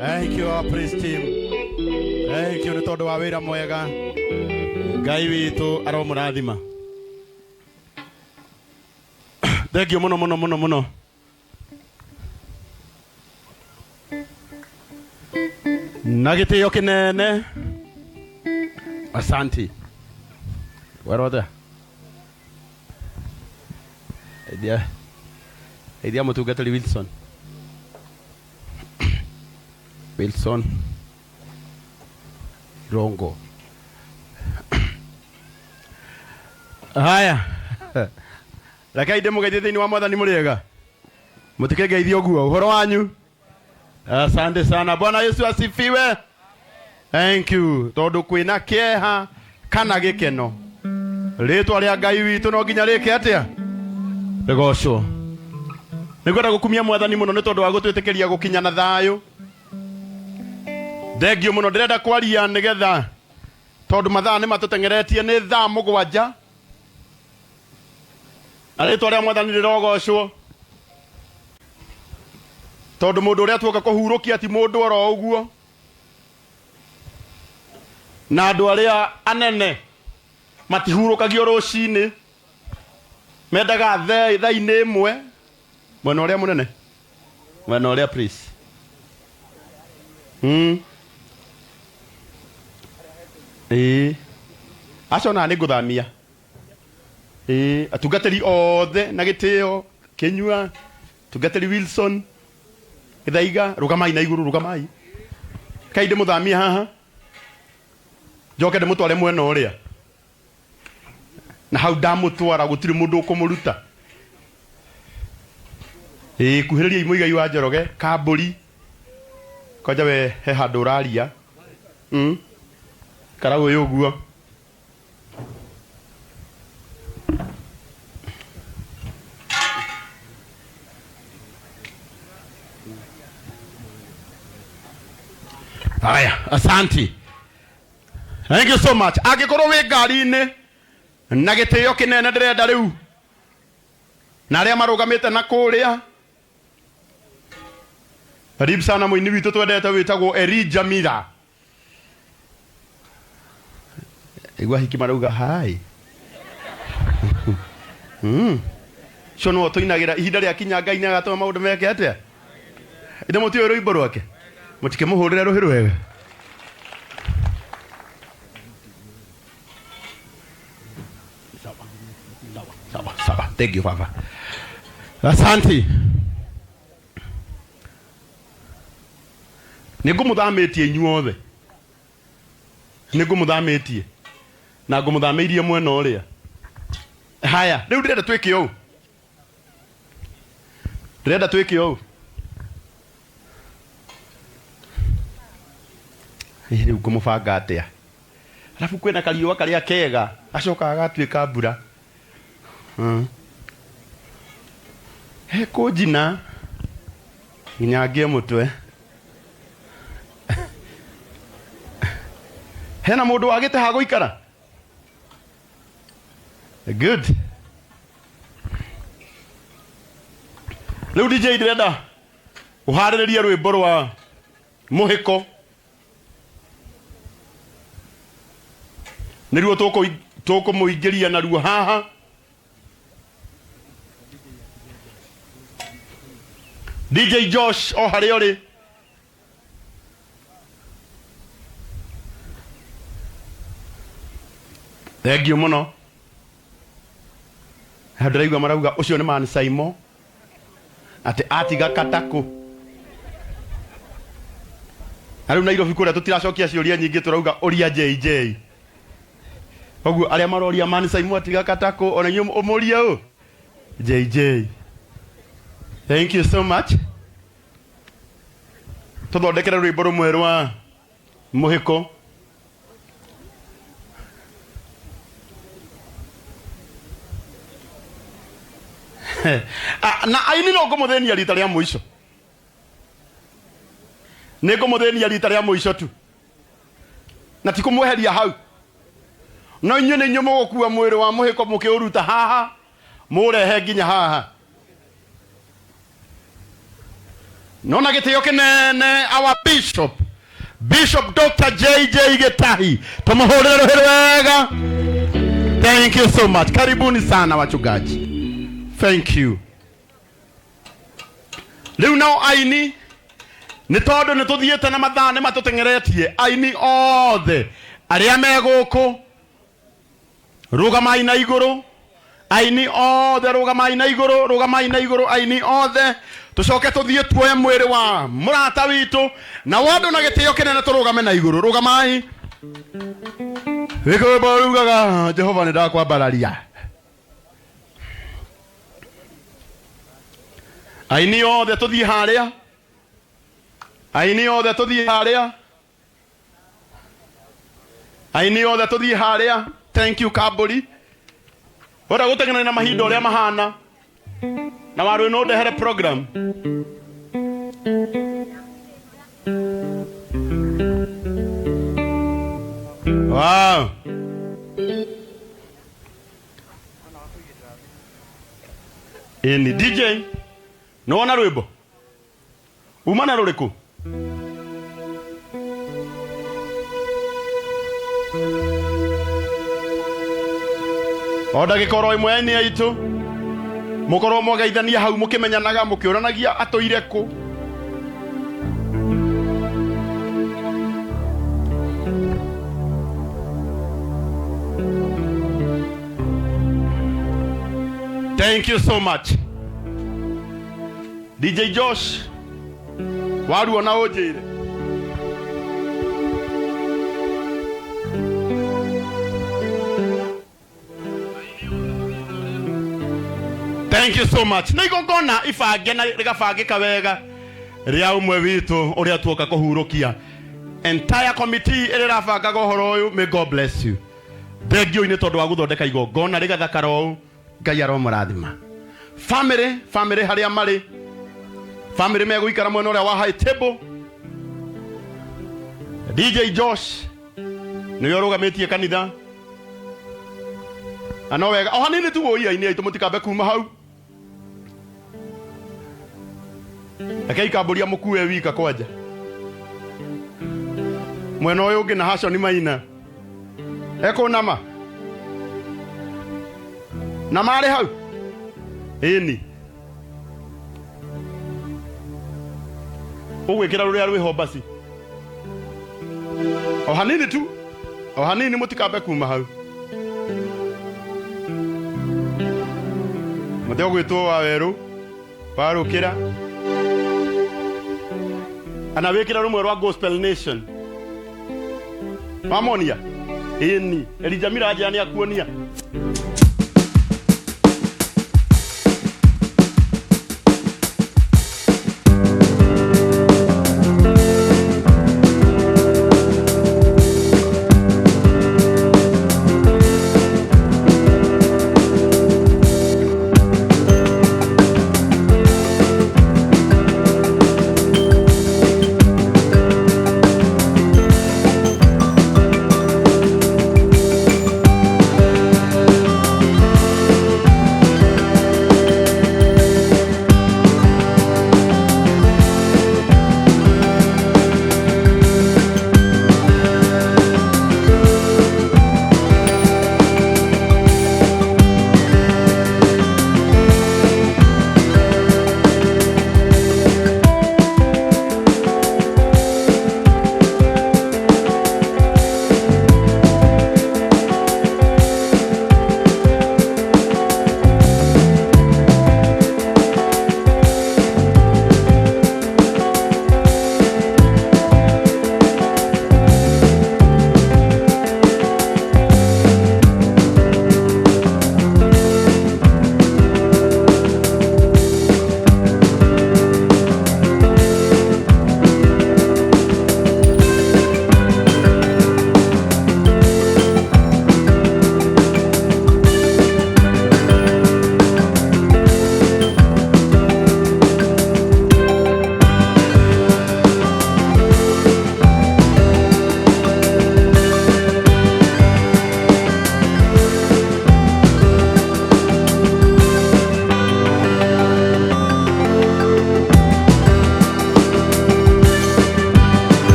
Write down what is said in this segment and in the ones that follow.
Thank you our praise team. Thank you nĩ tondũ wa wĩra mwega. Ngai witũ aromũrathima. Thank you mũno mũno mũno mũno. Na gĩtĩo kĩnene. Asante. Werwo atĩa? Ithia ithia mũtungatĩri Wilson. Wilson Rongo. Haya. Rekei ndĩmũgeithie thĩinĩ wa Mwathani mũrĩega. Mũtikĩngeithie ũguo. Ũhoro wanyu? Asante sana. Bwana Yesu asifiwe. Thank you. Tondũ kwĩna kĩeha kana gĩkeno. Rĩtwa rĩa Ngai witũ no nginya rĩke atĩa? Rĩgocwo. Nĩngwenda gũkumia Mwathani mũno nĩ tondũ wa gũtwĩtĩkĩria gũkinya na thayũ. Thengiũ mũno. Ndĩrenda kwaria nĩgetha tondũ mathaa nĩ matũteng'eretie nĩ thaa 7 na rĩtwa rĩa Mwathani rĩrogocwo tondũ mũndũ ũrĩa tuoka kũhurũkia ti mũndũ oro ũguo na andũ arĩa anene matihurũkagio rũcinĩ mendaga thaa-inĩ ĩmwe mwena ũrĩa mũnene mwena ũrĩa please Ĩĩ aca ona nĩ ngũthamia Ĩĩ atungatĩri othe na gĩtĩo Kĩnyua tungatĩri Wilson Gĩthaiga rũgamai na igũrũ rũgamai kai ndĩmũthamie haha njoke ndĩmũtware mwena ũrĩa na hau ndamũtwara gũtirĩ mũndũ ũkũmũruta ĩĩ kuhĩrĩriai mũigai wa Njoroge kambũri kwanja we he handũ ũraria Kara ũyũ ũguo Haya, asante. Thank you so much. Angĩkorwo wĩ ngari-inĩ na gĩtĩo kĩnene ndĩrenda rĩu na arĩa marũgamĩte na kũrĩa karibu sana mũini witũ twendete wĩtagwo Elijah Mira igua hiki marauga hai cio no tũinagĩra ihinda rĩa kinya Ngai nĩ agatũma maũndũ meke atĩa ĩndĩ mũtiũĩ rwĩmbo rwake mũtikĩmũhũrĩre rũhĩ rwega sawa sawa sawa thank you baba asante nĩ ngũmũthamĩtie inyuothe nĩ ngũmũthamĩtie na ngũmũthamĩirie mwena ũrĩa haya rĩu ndĩrenda twĩke ũũ ndĩrenda twĩke ũũ Ĩ, rĩu ngũmũbanga atĩa arabu kwĩna kariũa karĩa kega gacokaga gatuĩka mbura Hekũnjina nginya ngĩe mũtwe. Hena mũndũ wagĩte ha gũikara? Good. Rĩu DJ ndĩrenda ũharĩrĩrie rwĩmbo rwa mũhĩko nĩruo tũkũmũingĩria naruo haha DJ Josh o harĩa ũrĩ thengiũ mũno ndĩraigua marauga ũcio nĩ man Saimo atĩ atiga katakũ na rĩu Nairobi kũrĩa tũtiracokia ciũria nyingĩ tũrauga ũria JJ koguo arĩa maroria man Saimo atiga katakũ ona inyuĩ ũmũrie ũ JJ thank you so much tũthondekere rwĩmbo rũmwe rwa mũhĩko Ah, na aini no ngũmũthĩnia rita rĩa mũico nĩ ngũmũthĩnia rita rĩa mũico tu na ti kũmweheria hau no inyuĩ nĩ inyuĩ mũgũkua mwĩrĩ wa mũhĩko mũkĩũruta haha mũũrehe nginya haha. Nona gĩtĩo kĩnene our bishop, Bishop Dr. JJ Gitahi, tumuhũrĩre rũhĩ wega. Thank you so much. Karibuni sana wachungaji. Thank you. Rĩu nao aini nĩ tondũ nĩ tũthiĩte na mathaa nĩ matũteng'eretie, aini othe arĩa me gũkũ rũgamai na igũrũ, aini othe rũgamai na igũrũ, rũgamai na igũrũ aini othe, tũcoke tũthiĩ tuoye mwĩrĩ wa mũrata witũ na wandũ na gĩtĩo kĩnene tũrũgame na igũrũ. Rũgamai. Rwĩmbo rugaga Jehova nĩ ndakwambararia. Aini othe tũthiĩ harĩa, aini othe tũthiĩ harĩa, aini othe tũthiĩ harĩa. Thank you Kambũri. Wenda gũteng'erania na mahinda ũrĩa mahana na warũ no ndehere program. Wow. Ĩni DJ nĩwona rwĩmbo uma na rũrĩkũ? O ndagĩka oro ĩmwe aini aitũ mũkorwo mwageithania hau mũkĩmenyanaga mũkĩũranagia atũire kũ. Thank you so much. DJ Josh, waruona ũnjĩre. Thank you so much. Nĩ igongona ibange na rĩgabangĩka wega rĩa ũmwe witũ ũrĩa tuoka kũhurũkia. Entire committee ĩrĩa ĩrabangaga ũhoro ũyũ, may God bless you. Thengiũ-inĩ tondũ wa gũthondeka igongona rĩgathakara ũũ, Ngai aromũrathima. Family, family harĩa marĩ, family megũikara mwena ũrĩa wa high table. DJ Josh nĩwe ũrũgamĩtie kanitha na no wega o hanini tu wũi aini aitũ mũtikambe kuma hau. Rekei kambũria mũkue wika kwanja mwena ũyũ ũngĩ na haconi maina ekũnama na marĩ hau ĩni ũgwĩkĩra rũrĩa rwĩho basi o hanini tu, o hanini mũtikambe kuma hau. Mũtĩ ũgwĩtwo wa werũ warũkĩra ana wĩkĩra rũmwe rwa Gospel Nation wamonia ĩni Elijah Miraja nĩ akuonia.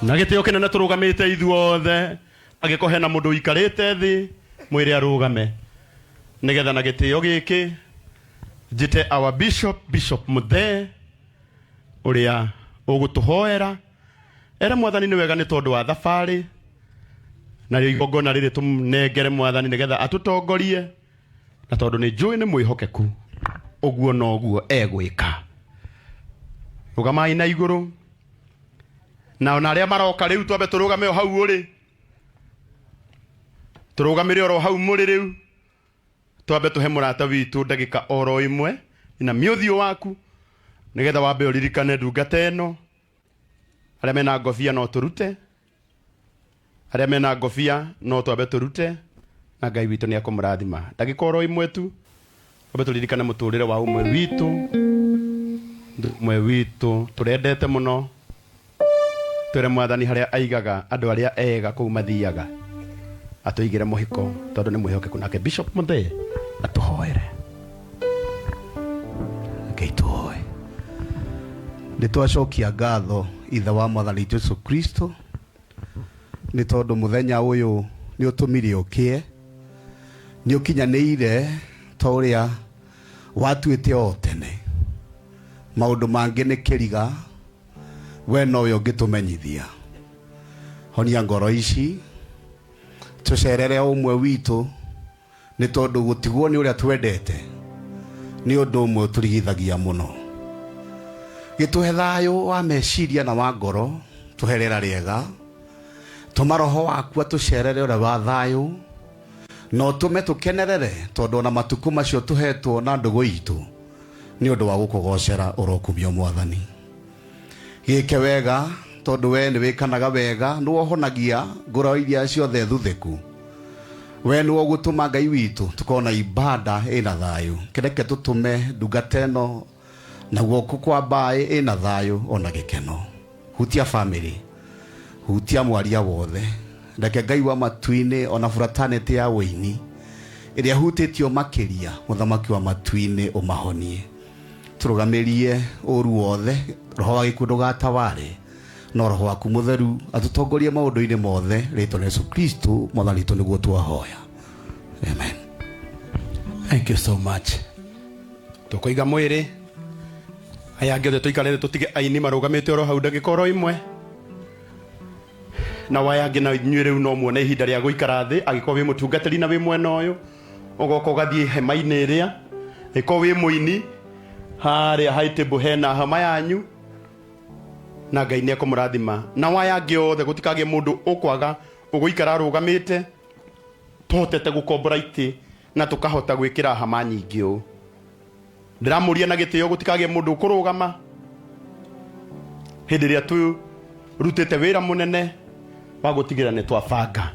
Na gĩtĩo kĩnene tũrũgamĩte ithuothe, angĩkorwo hena mũndũ ũikarĩte thĩ, mwĩre arũgame nĩgetha na gĩtĩo gĩkĩ njĩte our bishop, Bishop Muthee, ũrĩa ũgũtũhoera ere Mwathani nĩ wega nĩ tondũ wa thabarĩ narĩo igongona rĩrĩ tũnengere Mwathani nĩgetha atũtongorie, na tondũ nĩ njũĩ nĩ mwĩhokeku, ũguo noguo egwĩka. Rũgamai na igũrũ, na ona arĩa maroka rĩu twambe tũrũgame o hau ũrĩ, tũrũgamĩre oro hau mũrĩ rĩu, twambe tũhe mũrata witũ ndagĩka oro ĩmwe na mĩũthiũ waku nĩgetha wambe ũririkane ndungata ĩno. Arĩa mena ngobia no tũrute, arĩa mena ngobia no twambe tũrute, na Ngai witũ nĩ ekũmũrathima. Ndagĩka oro ĩmwe tu, twambe tũririkane mũtũrĩre wa ũmwe witũ, ũmwe witũ tũrendete mũno. Twĩre Mwathani harĩa aigaga andũ arĩa ega kũu mathiaga, atũigĩre mũhiko tondũ nĩ mwĩhokeku. Nake Bishop Muthee atũhoere. Ngai tũhoe. Nĩ twacokia ngatho Ithe wa Mwathani Jesu Kristo nĩ tondũ mũthenya ũyũ nĩ ũtũmire ũkĩe, nĩ ũkinyanĩire ta ũrĩa watuĩte o tene. Maũndũ mangĩ nĩ kĩriga, we nowe ũngĩtũmenyithia. Honia ngoro ici, tũcerere o ũmwe witũ, nĩ tondũ gũtigwo nĩ ũrĩa twendete nĩ ũndũ ũmwe ũtũrigithagia mũno. Gĩtũhe thayũ wa meciria na wa ngoro, tũhe rĩera rĩega, tũma roho waku atũcerere ũrĩa wa thayũ, na ũtũme tũkenerere tondũ ona matukũ macio tũhetwo na ndũgũ itũ nĩ ũndũ wa gũkũgocera ũrokumio Mwathani. Gĩke wega tondũ we nĩ wĩkanaga wega, nĩ wohonagia ngoro iria ciothe thuthĩku. We nĩ ũgũtũma Ngai witũ tũkona ibada ĩna thayũ. Kĩreke tũtũme ndungata ĩno na guoko kwa mbaĩ ĩna thayũ ona gĩkeno. Hutia family, hutia mwaria wothe, reke Ngai wa matu-inĩ ona fraternity ya ũini ĩrĩa hutĩtio makĩria, mũthamaki wa matu-inĩ ũmahonie. Tũrũgamĩrie ũru wothe, roho wa gĩkuũ ndũgataware, no roho waku mũtheru atũtongorie maũndũ-inĩ mothe, rĩtwa rĩa Yesu Kristo Mwathani witũ nĩguo twahoya. Amen. Thank you so much. Tũkũiga mwĩrĩ aya angĩ othe tũikarĩre, tũtige aini marũgamĩte oro hau ndagĩka oro ĩmwe, na waya angĩ na inyuĩ rĩu no muone ihinda rĩa gũikara thĩ. Angĩkorwo wĩ mũtungatĩri na wĩ mwena ũyũ, ũgoka ũgathiĩ hema-inĩ ĩrĩa, ĩkorwo wĩ mũini harĩa high table hena hema yanyu, na Ngai nĩ ekũmũrathima. Na waya angĩ othe gũtikagĩe mũndũ ũkwaga ũgũikara arũgamĩte, tũhotete gũkombora itĩ na tũkahota gwĩkĩra hama nyingĩ ũũ. Ndĩramũria na gĩtĩo gũtikagĩe mũndũ ũkũrũgama hĩndĩ ĩrĩa tũrutĩte wĩra mũnene wa gũtigĩrĩra nĩ twabanga.